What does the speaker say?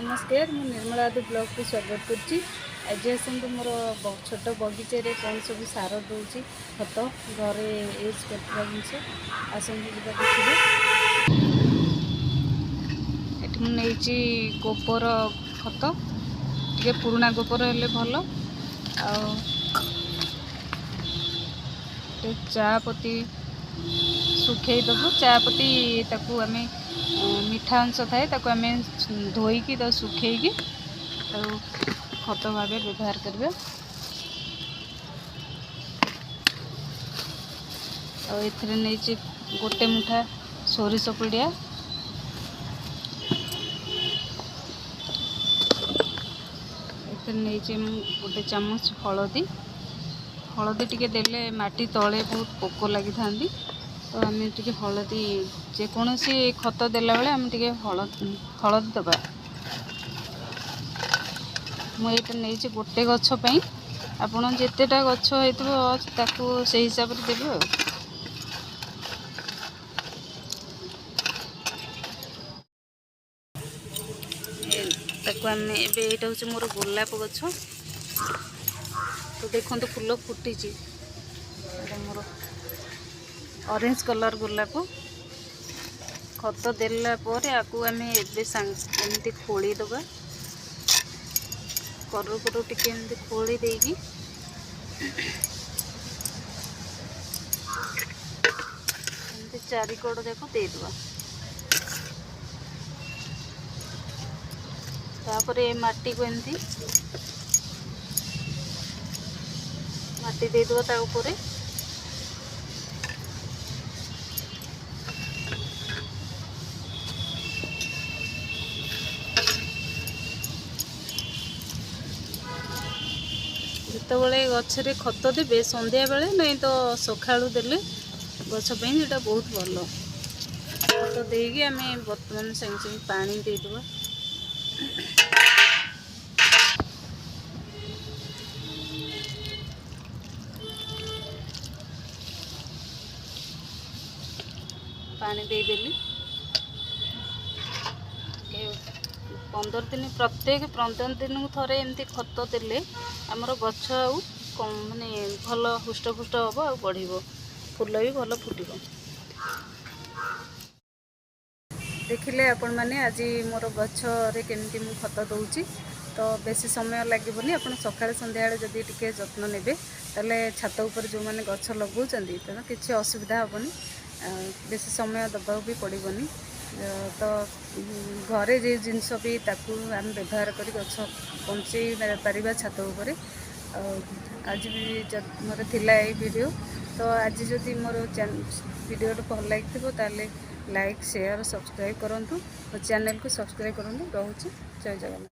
ନମସ୍କାର, ମୁଁ ନିର୍ମଳା ଆଦି ବ୍ଲଗ୍କୁ ସ୍ୱାଗତ କରୁଛି। ଆଜି ଆସନ୍ତୁ ମୋର ଛୋଟ ବଗିଚାରେ କ'ଣ ସବୁ ସାର ଦେଉଛି, ଖତ, ଘରେ ୟୁଜ୍ କରୁଥିବା ଜିନିଷ। ଆସନ୍ତୁ ଯିବା ଦେଖିବେ। ଏଠି ମୁଁ ନେଇଛି ଗୋବର ଖତ, ଟିକେ ପୁରୁଣା ଗୋବର ହେଲେ ଭଲ। ଆଉ ଟିକେ ଚା ପତି ଶୁଖେଇ ଦେବୁ। ଚା ପତି ତାକୁ ଆମେ ମିଠା ଅଂଶ ଥାଏ, ତାକୁ ଆମେ ଧୋଇକି ତାକୁ ଶୁଖେଇକି ତାକୁ ଖତ ଭାବେ ବ୍ୟବହାର କରିବା। ଆଉ ଏଥିରେ ନେଇଛି ଗୋଟେ ମୁଠା ସୋରିଷ ପିଡ଼ିଆ, ଏଥିରେ ନେଇଛି ମୁଁ ଗୋଟେ ଚାମଚ ହଳଦୀ। ହଳଦୀ ଟିକେ ଦେଲେ ମାଟି ତଳେ ବହୁତ ପୋକ ଲାଗିଥାନ୍ତି, ତ ଆମେ ଟିକେ ହଳଦୀ, ଯେକୌଣସି ଖତ ଦେଲାବେଳେ ଆମେ ଟିକେ ହଳଦୀ ଦେବା। ମୁଁ ଏଇଟା ନେଇଛି ଗୋଟେ ଗଛ ପାଇଁ, ଆପଣ ଯେତେଟା ଗଛ ହେଇଥିବ ତାକୁ ସେଇ ହିସାବରେ ଦେବେ। ଆଉ ତାକୁ ଆମେ ଏବେ, ଏଇଟା ହେଉଛି ମୋର ଗୋଲାପ ଗଛ, ତ ଦେଖନ୍ତୁ ଫୁଲ ଫୁଟିଛି। ଏଇଟା ମୋର ଅରେଞ୍ଜ କଲର୍ ଗୋଲାପ। ଖତ ଦେଲା ପରେ ଆକୁ ଆମେ ଏବେ ଏମିତି ଖୋଳିଦେବା, କରୁ କରୁ ଟିକେ ଏମିତି ଖୋଳି ଦେଇକି ଏମିତି ଚାରିକଡ଼ ଯାକ ଦେଇଦେବା। ତାପରେ ଏ ମାଟିକୁ ଏମିତି ମାଟି ଦେଇଦେବା ତା ଉପରେ। ଯେତେବେଳେ ଗଛରେ ଖତ ଦେବେ ସନ୍ଧ୍ୟାବେଳେ, ନାଇଁ ତ ସକାଳୁ ଦେଲେ ଗଛ ପାଇଁ ସେଇଟା ବହୁତ ଭଲ। ଖତ ଦେଇକି ଆମେ ବର୍ତ୍ତମାନ ସାଙ୍ଗେ ସାଙ୍ଗେ ପାଣି ଦେଇଦେବା। ପାଣି ଦେଇଦେଲି। 15 ଦିନ, ପ୍ରତ୍ୟେକ 15 ଦିନକୁ ଥରେ ଏମିତି ଖତ ଦେଲେ ଆମର ଗଛ ଆଉ ମାନେ ଭଲ ହୃଷ୍ଟପୁଷ୍ଟ ହେବ ଆଉ ବଢ଼ିବ, ଫୁଲ ବି ଭଲ ଫୁଟିବ। ଦେଖିଲେ ଆପଣମାନେ ଆଜି ମୋର ଗଛରେ କେମିତି ମୁଁ ଖତ ଦେଉଛି। ତ ବେଶୀ ସମୟ ଲାଗିବନି, ଆପଣ ସକାଳେ ସନ୍ଧ୍ୟାବେଳେ ଯଦି ଟିକେ ଯତ୍ନ ନେବେ ତାହେଲେ ଛାତ ଉପରେ ଯେଉଁମାନେ ଗଛ ଲଗାଉଛନ୍ତି ତେଣୁ କିଛି ଅସୁବିଧା ହେବନି, ବେଶୀ ସମୟ ଦେବାକୁ ବି ପଡ଼ିବନି। ତ ଘରେ ଯେ ଜିନିଷ ବି ତାକୁ ଆମେ ବ୍ୟବହାର କରି ଗଛ ବଞ୍ଚେଇ ପାରିବା ଛାତ ଉପରେ। ଆଉ ଆଜି ବି ମୋର ଥିଲା ଏଇ ଭିଡ଼ିଓ। ତ ଆଜି ଯଦି ମୋର ଭିଡ଼ିଓଟା ଭଲ ଲାଗିଥିବ ତାହେଲେ ଲାଇକ୍, ସେୟାର, ସବସ୍କ୍ରାଇବ୍ କରନ୍ତୁ, ମୋ ଚ୍ୟାନେଲକୁ ସବସ୍କ୍ରାଇବ୍ କରନ୍ତୁ। ରହୁଛି, ଜୟ ଜଗନ୍ନାଥ।